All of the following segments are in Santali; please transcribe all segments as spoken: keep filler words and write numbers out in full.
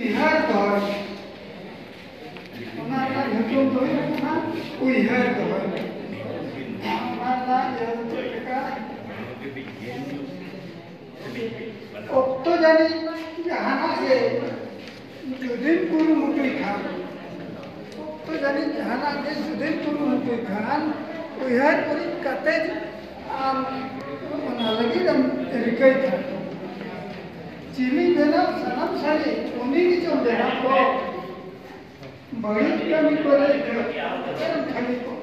ᱩᱭᱦᱟᱹᱨ ᱫᱚᱦᱚᱭ ᱢᱮ᱾ ᱚᱱᱟ ᱨᱮᱱᱟᱜ ᱧᱩᱛᱩᱢ ᱫᱚ ᱦᱩᱭᱩᱜ ᱠᱟᱱᱟ ᱩᱭᱦᱟᱹᱨ ᱫᱚᱦᱚᱭ ᱢᱮ᱾ ᱚᱱᱟ ᱨᱮᱱᱟᱜ ᱤᱭᱟᱹ ᱫᱚ ᱪᱮᱫ ᱞᱮᱠᱟ? ᱚᱠᱛᱚ ᱡᱟᱹᱱᱤᱡ ᱡᱟᱦᱟᱱᱟᱜ ᱜᱮ ᱡᱩᱫᱤᱢ ᱠᱩᱨᱩᱢᱩᱴᱩᱭ ᱠᱷᱟᱱ, ᱚᱠᱛᱚ ᱡᱟᱹᱱᱤᱡ ᱡᱟᱦᱟᱱᱟᱜ ᱜᱮ ᱡᱩᱫᱤᱢ ᱠᱩᱨᱩᱢᱩᱴᱩᱭ ᱠᱷᱟᱱ, ᱩᱭᱦᱟᱹᱨ ᱩᱨᱤᱡ ᱠᱟᱛᱮ ᱟᱢ ᱚᱱᱟ ᱞᱟᱹᱜᱤᱫ ᱮᱢ ᱨᱤᱠᱟᱹᱭ ᱠᱷᱟᱱ, ᱪᱤᱞᱤ ᱵᱮᱱᱟᱣ ᱥᱟᱱᱟᱢ ᱥᱟᱹᱨᱤ ᱩᱱᱤ ᱜᱮᱪᱚᱢ ᱵᱮᱱᱟᱣ ᱠᱚ᱾ ᱵᱟᱹᱲᱤᱡ ᱠᱟᱹᱢᱤ ᱠᱚᱨᱮ ᱮᱢ ᱠᱷᱟᱹᱞᱤ ᱠᱚ᱾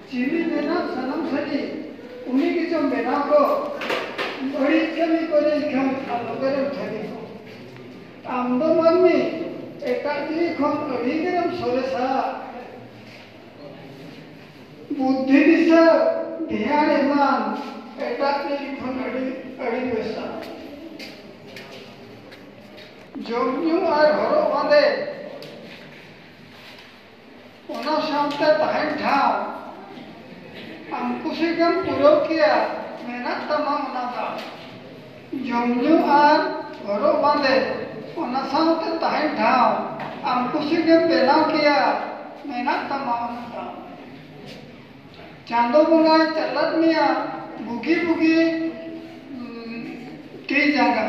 ᱪᱤᱞᱤ ᱵᱮᱱᱟᱣ ᱥᱟᱱᱟᱢ ᱥᱟᱹᱨᱤ ᱩᱱᱤ ᱜᱮᱪᱚᱢ ᱵᱮᱱᱟᱣ ᱠᱚ᱾ ᱵᱟᱹᱲᱤᱡ ᱠᱟᱹᱢᱤ ᱠᱚᱨᱮ ᱮᱱᱠᱷᱟᱱ ᱟᱞᱚ ᱜᱮᱨᱮᱢ ᱠᱷᱟᱹᱞᱤ ᱠᱚ᱾ ᱟᱢ ᱫᱚ ᱢᱟᱹᱱᱢᱤ ᱮᱴᱟᱜ ᱡᱤᱣᱤ ᱠᱷᱚᱱ ᱟᱹᱰᱤ ᱜᱮᱨᱮᱢ ᱥᱚᱨᱮᱥᱟ᱾ ᱵᱩᱫᱽᱫᱷᱤ ᱫᱤᱥᱟᱹ ᱫᱷᱮᱭᱟᱱ ᱮᱢᱟᱱ ᱮᱴᱟᱜ ᱡᱤᱣᱤ ᱠᱷᱚᱱ ᱟᱹᱰᱤ, ᱟᱹᱰᱤ ᱵᱮᱥᱟ᱾ ᱡᱚᱢ ᱧᱩ ᱟᱨ ᱦᱚᱨᱚᱜ ᱵᱟᱸᱫᱮ, ᱚᱱᱟ ᱥᱟᱶᱛᱮ ᱛᱟᱦᱮᱱ ᱴᱷᱟᱶ, ᱟᱢ ᱠᱩᱥᱤ ᱜᱮᱢ ᱯᱩᱨᱟᱹᱣ ᱠᱮᱭᱟ, ᱢᱮᱱᱟᱜ ᱛᱟᱢᱟ ᱚᱱᱟ ᱫᱟᱣ᱾ ᱡᱚᱢ ᱧᱩ ᱟᱨ ᱦᱚᱨᱚᱜ ᱵᱟᱸᱫᱮ, ᱚᱱᱟ ᱥᱟᱶᱛᱮ ᱛᱟᱦᱮᱱ ᱴᱷᱟᱶ, ᱟᱢ ᱠᱩᱥᱤ ᱜᱮᱢ ᱵᱮᱱᱟᱣ ᱠᱮᱭᱟ, ᱢᱮᱱᱟᱜ ᱛᱟᱢᱟ ᱚᱱᱟ ᱫᱟᱣ᱾ ᱪᱟᱸᱫᱚ ᱵᱚᱸᱜᱟᱭ ᱪᱟᱞᱟᱫ ᱢᱮᱭᱟ ᱵᱩᱜᱤ ᱵᱩᱜᱤ, ᱩᱸ, ᱛᱤ ᱡᱟᱸᱜᱟ᱾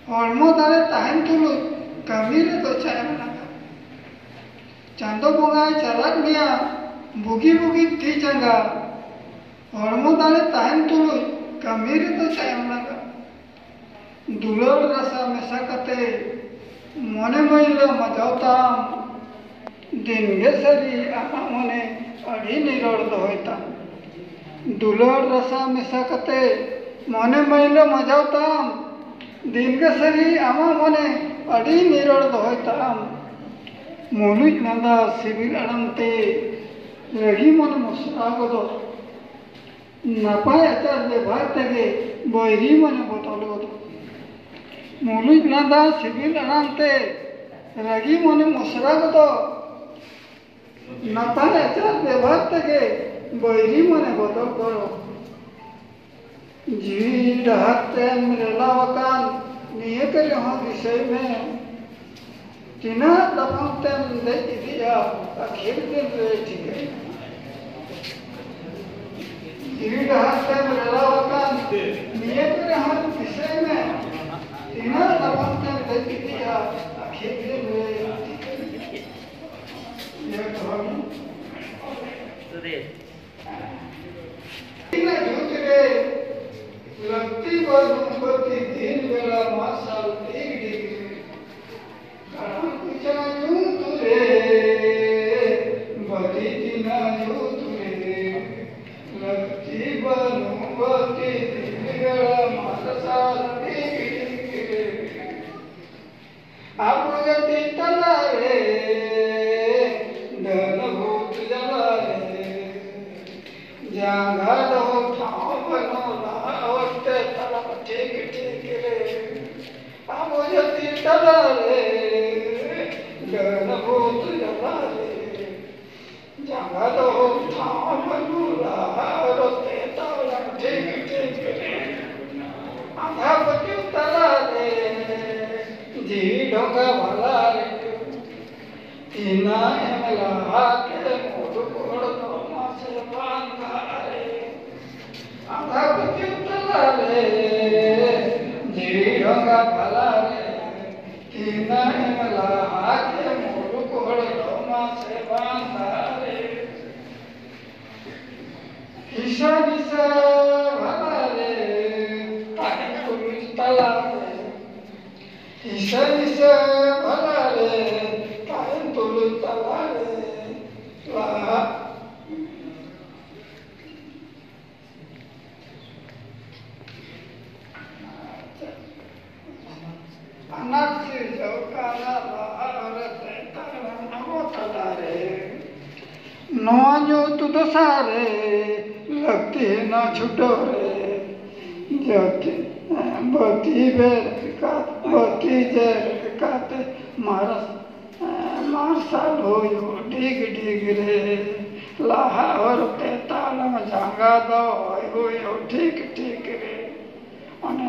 ᱦᱚᱲᱢᱚ ᱫᱟᱲᱮ ᱛᱟᱦᱮᱱ ᱛᱩᱞᱩᱡ ᱠᱟᱹᱢᱤ ᱨᱮᱫᱚ ᱪᱟᱭ ᱮᱢ ᱞᱟᱜᱟ᱾ ᱪᱟᱸᱫᱚ ᱵᱚᱸᱜᱟᱭ ᱪᱟᱞᱟᱫ ᱢᱮᱭᱟ ᱵᱩᱜᱤ ᱵᱩᱜᱤ ᱛᱤ ᱡᱟᱸᱜᱟ᱾ ᱦᱚᱲᱢᱚ ᱫᱟᱲᱮ ᱛᱟᱦᱮᱱ ᱛᱩᱞᱩᱡ ᱠᱟᱹᱢᱤ ᱨᱮᱫᱚ ᱪᱟᱭ ᱮᱢ ᱞᱟᱜᱟ᱾ ᱫᱩᱞᱟᱹᱲ ᱨᱟᱥᱟ ᱢᱮᱥᱟ ᱠᱟᱛᱮ ᱢᱚᱱᱮ ᱢᱟᱹᱭᱞᱟᱹ ᱢᱟᱡᱟᱣ ᱛᱟᱢ᱾ ᱫᱤᱱ ᱜᱮ ᱥᱟᱹᱨᱤ ᱟᱢᱟᱜ ᱢᱚᱱᱮ ᱟᱹᱰᱤ ᱱᱤᱨᱚᱲ ᱫᱚᱦᱚᱭ ᱛᱟᱢ᱾ ᱫᱩᱞᱟᱹᱲ ᱨᱟᱥᱟ ᱢᱮᱥᱟ ᱠᱟᱛᱮ ᱢᱚᱱᱮ ᱢᱟᱹᱭᱞᱟᱹ ᱢᱟᱡᱟᱣ ᱛᱟᱢ᱾ ᱫᱤᱱ ᱜᱮ ᱥᱟᱹᱨᱤ ᱟᱢᱟᱜ ᱢᱚᱱᱮ ᱟᱹᱰᱤ ᱱᱤᱨᱚᱲ ᱫᱚᱦᱚᱭ ᱛᱟᱢ᱾ ᱢᱩᱞᱩᱡ ᱞᱟᱸᱫᱟ ᱥᱤᱵᱤᱞ ᱟᱲᱟᱝ ᱛᱮ ᱨᱟᱹᱜᱤ ᱢᱚᱱᱮ ᱢᱚᱥᱨᱟ ᱜᱚᱫᱚᱜ᱾ ᱱᱟᱯᱟᱭ ᱟᱪᱟᱨ ᱵᱮᱵᱷᱟᱨ ᱛᱮᱜᱮ ᱵᱟᱹᱭᱨᱤ ᱢᱚᱱᱮ ᱵᱚᱫᱚᱞ ᱜᱚᱫᱚᱜ᱾ ᱢᱩᱞᱩᱡ ᱞᱟᱸᱫᱟ ᱥᱤᱵᱤᱞ ᱟᱲᱟᱝ ᱛᱮ ᱨᱟᱹᱜᱤ ᱢᱚᱱᱮ ᱢᱚᱥᱨᱟ ᱜᱚᱫᱚᱜ᱾ ᱱᱟᱯᱟᱭ ᱟᱪᱟᱨ ᱵᱮᱵᱷᱟᱨ ᱛᱮᱜᱮ ᱵᱟᱹᱭᱨᱤ ᱢᱚᱱᱮ ᱵᱚᱫᱚᱞ ᱜᱚᱫᱚᱜ᱾ ᱡᱤᱣᱤ ᱰᱟᱦᱟᱨ ᱛᱮᱢ ᱨᱮᱞᱟᱣ ᱟᱠᱟᱱ ᱱᱤᱭᱟᱹ ᱠᱚᱨᱮ ᱦᱚᱸ ᱫᱤᱥᱟᱹᱭ ᱢᱮ, ᱛᱤᱱᱟᱹᱜ ᱞᱟᱯᱷᱟᱝ ᱛᱮᱢ ᱫᱮᱡ ᱤᱫᱤᱜᱼᱟ, ᱟᱹᱠᱷᱤᱨ ᱫᱤᱱ ᱨᱮ ᱴᱷᱤᱠᱟᱹᱭ ᱢᱮ᱾ ᱫᱷᱤᱨᱤ ᱰᱟᱦᱟᱨ ᱛᱮᱢ ᱨᱮᱞᱟᱣ ᱟᱠᱟᱱ, ᱱᱤᱭᱟᱹ ᱠᱚᱨᱮ ᱦᱚᱸ ᱫᱤᱥᱟᱹᱭ ᱢᱮ, ᱛᱤᱱᱟᱹᱜ ᱞᱟᱯᱷᱟᱝ ᱛᱮᱢ ᱫᱮᱡ ᱤᱫᱤᱜᱼᱟ, ᱟᱹᱠᱷᱤᱨ ᱫᱤᱱ ᱨᱮ ᱴᱷᱤᱠᱟᱹᱭ ᱢᱮ᱾ ᱱᱤᱭᱟᱹ ᱠᱚᱦᱚᱸ ᱛᱤᱱᱟᱹᱜ ᱡᱩᱜᱽ ᱨᱮ ᱞᱟᱹᱠᱛᱤ ᱵᱟᱹᱱᱩᱜ ᱵᱟᱹᱛᱤ ᱫᱤᱱ ᱵᱮᱲᱟ ᱢᱟᱨᱥᱟᱞ ᱰᱤᱜᱽ ᱰᱤᱜᱽ ᱨᱮ᱾ ᱠᱟᱨᱟᱢ ᱠᱚᱪᱟ ᱧᱩᱛ ᱨᱮ, ᱵᱟᱹᱛᱤ ᱛᱤᱱᱟᱹᱜ ᱧᱩᱛ ᱨᱮ, ᱞᱟᱹᱠᱛᱤ ᱵᱟᱹᱱᱩᱜ ᱵᱟᱹᱛᱤ ᱫᱤᱱ ᱵᱮᱲᱟ ᱢᱟᱨᱥᱟᱞ ᱰᱤᱜᱽ ᱰᱤᱜᱽ ᱨᱮ᱾ ᱟᱵᱚ ᱡᱟᱹᱛᱤ ᱛᱟᱞᱟᱨᱮ, ᱰᱟᱹᱱ ᱵᱷᱩᱛ ᱡᱟᱞᱟᱨᱮ, ᱡᱟᱸᱜᱟ ᱫᱚᱦᱚ ᱴᱷᱟᱶ ᱵᱟᱹᱱᱩᱜ ᱞᱟᱦᱟ ᱚᱛᱮ ᱛᱟᱲᱟᱢ ᱴᱷᱤᱠ ᱴᱷᱤᱠ ᱨᱮ᱾ ᱟᱵᱚ ᱡᱟᱹᱛᱤ ᱛᱟᱞᱟᱨᱮ, ᱰᱟᱹᱱ ᱵᱷᱩᱛ ᱡᱟᱞᱟᱨᱮ, ᱡᱟᱸᱜᱟ ᱫᱚᱦᱚ ᱴᱷᱟᱶ ᱵᱟᱹᱱᱩᱜ ᱞᱟᱦᱟ ᱚᱛᱮ ᱛᱟᱲᱟᱢ ᱴᱷᱤᱠ ᱴᱷᱤᱠ ᱨᱮ᱾ ᱟᱸᱫᱷᱟ ᱯᱟᱹᱛᱭᱟᱹᱣ ᱛᱟᱞᱟᱨᱮ, ᱡᱤᱣᱤ ᱰᱷᱚᱸᱜᱟ ᱵᱷᱟᱞᱟ ᱨᱮ᱾ ᱛᱤᱱᱟᱹᱜ ᱮᱢ ᱞᱟᱦᱟ ᱠᱮ ᱢᱩᱞᱩᱠ ᱦᱚᱲ ᱫᱚ ᱢᱟᱥᱮ ᱵᱟᱝ ᱫᱟᱨᱮ᱾ ᱟᱸᱫᱷᱟ ᱯᱟᱹᱛᱭᱟᱹᱣ ᱛᱟᱞᱟᱨᱮ ᱡᱤᱣᱤ ᱰᱷᱚᱸᱜᱟ ᱵᱷᱟᱞᱟᱨᱮ᱾ ᱛᱤᱱᱟᱹᱜ ᱮᱢ ᱞᱟᱦᱟ ᱠᱮ ᱢᱩᱞᱩᱠ ᱦᱚᱲ ᱫᱚ ᱢᱟᱥᱮ ᱵᱟᱝ ᱫᱟᱨᱮ᱾ ᱦᱤᱥᱟᱹ ᱱᱤᱥᱟᱹ ᱵᱷᱟᱞᱟᱨᱮ ᱛᱟᱦᱮᱸ ᱛᱩᱞᱩᱡ ᱛᱟᱞᱟᱨᱮ᱾ ᱦᱤᱥᱟᱹ ᱱᱤᱥᱟᱹ ᱵᱷᱟᱞᱟᱨᱮ ᱛᱟᱦᱮᱸ ᱛᱩᱞᱩᱡ ᱛᱟᱞᱟᱨᱮ ᱞᱟᱦᱟ᱾ ᱟᱱᱟᱴ ᱥᱤᱨᱡᱟᱹᱣ ᱠᱟᱱᱟ ᱞᱟᱦᱟ ᱨᱮ ᱛᱟᱭᱚᱢ ᱟᱵᱚ ᱛᱟᱞᱟᱨᱮ᱾ ᱱᱚᱣᱟ ᱧᱩᱛ ᱫᱚᱥᱟᱨ ᱨᱮ ᱞᱟᱹᱠᱛᱤ ᱦᱮᱱᱟ ᱪᱷᱩᱴᱟᱹᱣ ᱨᱮ᱾ ᱡᱟᱹᱛᱤ ᱵᱟᱹᱛᱤ ᱵᱮᱨᱮᱫ ᱠᱟᱛᱮ, ᱵᱟᱹᱛᱤ ᱡᱮᱨᱮᱫ ᱠᱟᱛᱮ ᱢᱟᱨᱥ-, ᱢᱟᱨᱥᱟᱞ ᱦᱩᱭᱩᱜ ᱰᱤᱜᱽ ᱰᱤᱜᱽ ᱨᱮ᱾ ᱞᱟᱦᱟ ᱦᱚᱨ ᱛᱮ ᱛᱟᱲᱟᱢ ᱡᱟᱸᱜᱟ ᱫᱚᱦᱚᱭ ᱦᱩᱭᱩᱜ ᱴᱷᱤᱠ ᱴᱷᱤᱠ ᱨᱮ᱾ ᱚᱱᱮ